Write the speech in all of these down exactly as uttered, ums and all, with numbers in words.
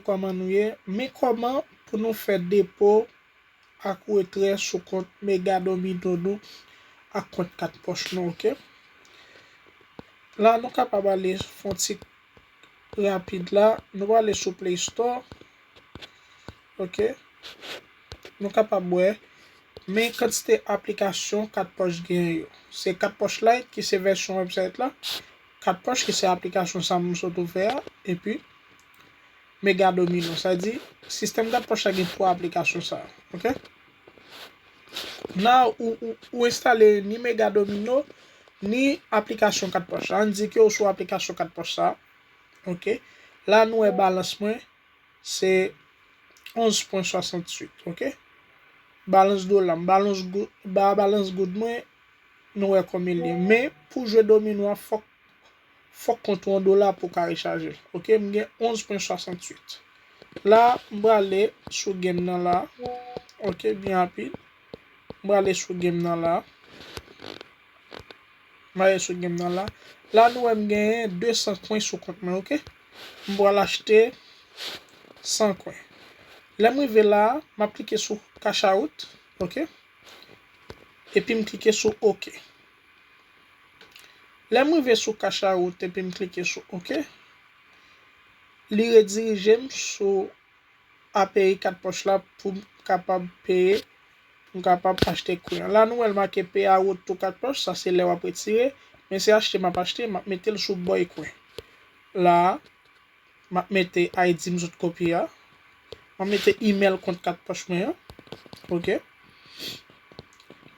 Kòman nou ye? Men kòman pou nou fè depo ak retrè sou kont Mega Domino nou ak kont kat pòch nou, oke? La, nou kapab ale fè yon ti rapid la. Nou prale sou Play Store, oke? Nou kapab wè men kantite aplikasyon kat pòch genyen yo. Se kat pòch Lite ki se vèsyon website la. Kat pòch ki se aplikasyon sa m sot ouvè a. Epi Mega Domino. Sa di, sistèm kat pòch la gen twa aplikasyon sa yo. Oke? Now, ou, ou, ou enstale ni Mega Domino, ni aplikasyon kat pòch la. Ann di ke ou sou aplikasyon kat pòch sa. Oke? La, nou wè balans mwen, se onz pwen swasantuit, oke? Balans dola m, balans gou-, ba, balans goud mwen, nou wè konbyen l ye. Men, pou jwe domino a, fòk, fòk kont ou an dola pou w ka rechaje l. Oke, m gen onz pwen swasantuit. La, m prale sou game nan la. Oke, byen rapid. M prale sou game nan la. M prale sou game nan la. La, nou wè m genyen de san kwen sou kont mwen, oke? M pral achte san kwen. Lè m rive la, m ap klike sou cash out, oke? Epi m klike sou oke. Lè m rive sou cash out epi m klike sou oke, li redirije m sou A P I kat pòch la pou m kapab peye, pou m kapab achte kwen an. La, nou wè l make pay out to kat pòch, sa se lè w ap retire, men se achte m ap achte, m ap mete l sou bòy kwen. La, m ap mete I D m sot kopye a. M ap mete email kont kat pòch mwen an. Oke.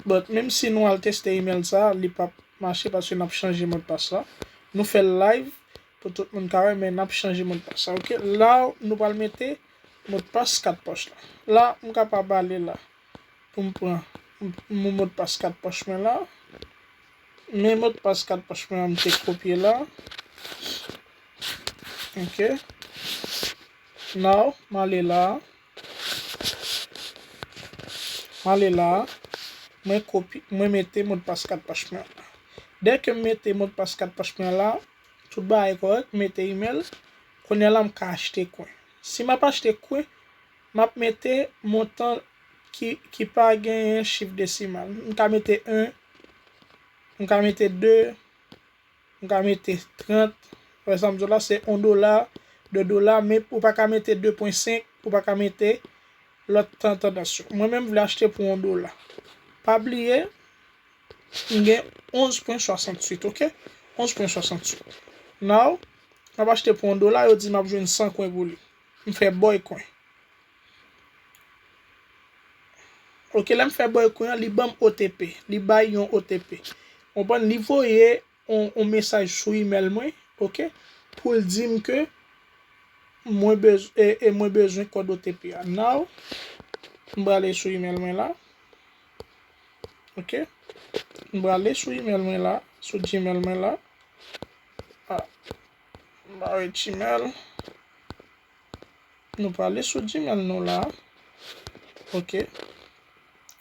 But, menm si nou al teste email sa, li p ap mache paske n ap chanje modpas la. Nou fè l live pou tout moun ka wè, men n ap chanje modpas la. Oke. La, nou pral mete modpas kat pòch la. La, m kapab ale la. Pou m pran m, m modpas kat pòch mwen la. Men modpas kat pòch mwen an m te kopye la. Oke. Now, m ale la. M ale la. Mwen kopi, mwen mete modpas kat pòch mwen la. Dèke m mete modpas kat pòch mwen la, tout bagay kòrèk, m mete email. Kounye a la, m ka achte kwen. Si m ap achte kwen, m ap mete montan ki, ki pa genyen chif desimal. M ka mete en, m ka mete de, m ka mete trant. Wè sa m di w la, se yon dola, de dola, men ou pa ka mete de pwen senk, ou pa ka mete lòt tan-, tandans yo. Mwen menm, m vle achte pou yon dola. Pa bliye, m gen onz pwen swasantuit, oke? Onz pwen swasantuit. Now, m ap achte pou yon dola, yo di m ap jwenn san kwen pou li. M fè bòy kwen. Oke, lè m fè bòy kwen an, li ban m O T P. Li bay yon O T P. Konprann? Li voye yon, yon mesaj sou email mwen, oke, pou l di m ke mwen bez-, e, e mwen bezwen kòd O T P a. Now, m prale sou email mwen la. Oke. M prale sou email mwen la, sou Gmail mwen la. Ah, m bare Gmail. Nou prale sou Gmail nou la. Oke.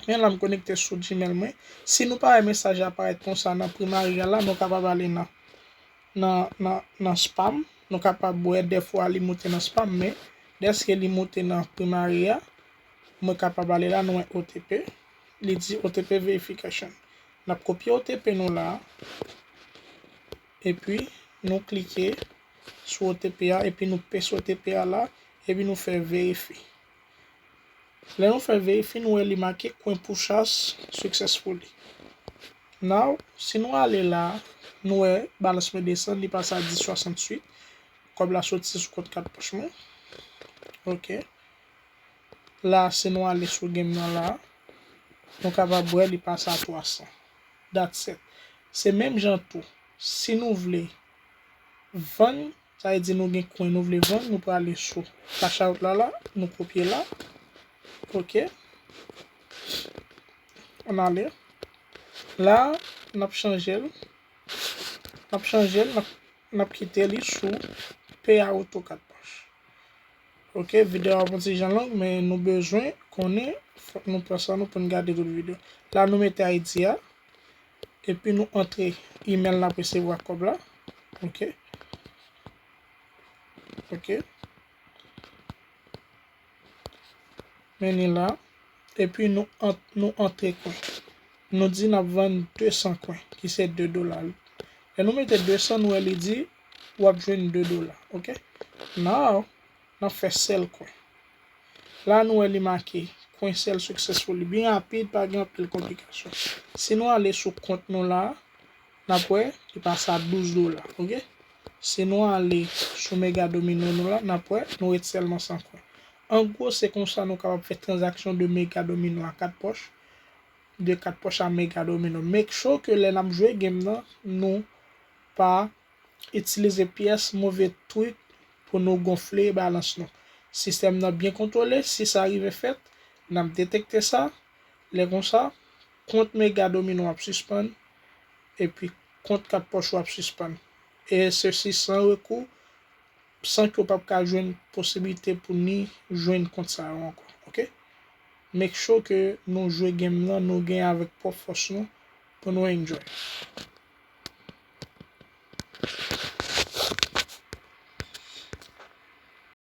Men la m konekte sou Gmail mwen. Si nou pa wè mesaj la parèt konsa nan primari a la, nou kapab ale nan, nan, nan, nan spam. Nou kapab wè dèfwa li moute nan spam, men dèske li moute nan primari a, mwen kapab ale la, nou wè O T P. Li di O T P verification. N ap kopye O T P nou la. Epi, nou klike sou O T P a, epi nou pes O T P a la, epi nou fè verifye. Lè nou fè verifye, nou wè li make kwen pou chas successfully. Now, si nou ale la, nou wè balans mwen desann, li pase a dis swasantuit. Kòb la soti sou kont kat pòch mwen. Oke. La, si nou ale sou game nan la, nou kapab wè li pase a twa san. That's it. Se menm jan tou. Si nou vle vann, sa vle di nou gen kwen nou vle vann, nou prale sou cash out la, la, nou kopye la. Oke. Ann ale. La, n ap chanje l. N ap chanje l, n ap, n ap kite li sou pay out to kat pòch. Oke, videyo a ap yon ti jan long, men nou bezwen konnen, fòk nou pran san nou pou n gade tout videyo. La, nou mete I D a, epi nou antre email n ap resevwa kòb la. Oke. Oke. Men li la. Epi nou ant, nou antre kwen. Nou di n ap vann de san kwen, ki se de dola. Lè nou mete de san, nou wè li di w ap jwenn de dola. Ok? Now, n ap fè sèl kwen. La nou wè li make kwen sèl successfully. Byen rapid, pa gen anpil konplikasyon. Si nou ale sou kont nou la, n ap wè li pase a douz dola. Ok? Si nou ale sou mega domino nou la, n ap wè nou ret sèlman san kwen. An gwo, se konsa nou kapab fè tranzaksyon de mega domino a kat pòch, de kat pòch a mega domino. Make sure ke lè n ap jwe game nan, nou pa itilize pyès move trik pou nou gonfle balans nou. Sistèm nan byen kontwole, si sa rive fèt, n ap detekte sa. Lè konsa, kont mega domino ap sispann, epi kont kat pòch ou ap sispann. E sesi san rekou, san ke w p ap ka jwenn posiblite pou ni jwenn kont sa yo ankò. Ok? Make sure ke nou jwe game nan, nou gen avèk pwòp fòs nou pou nou enjoy.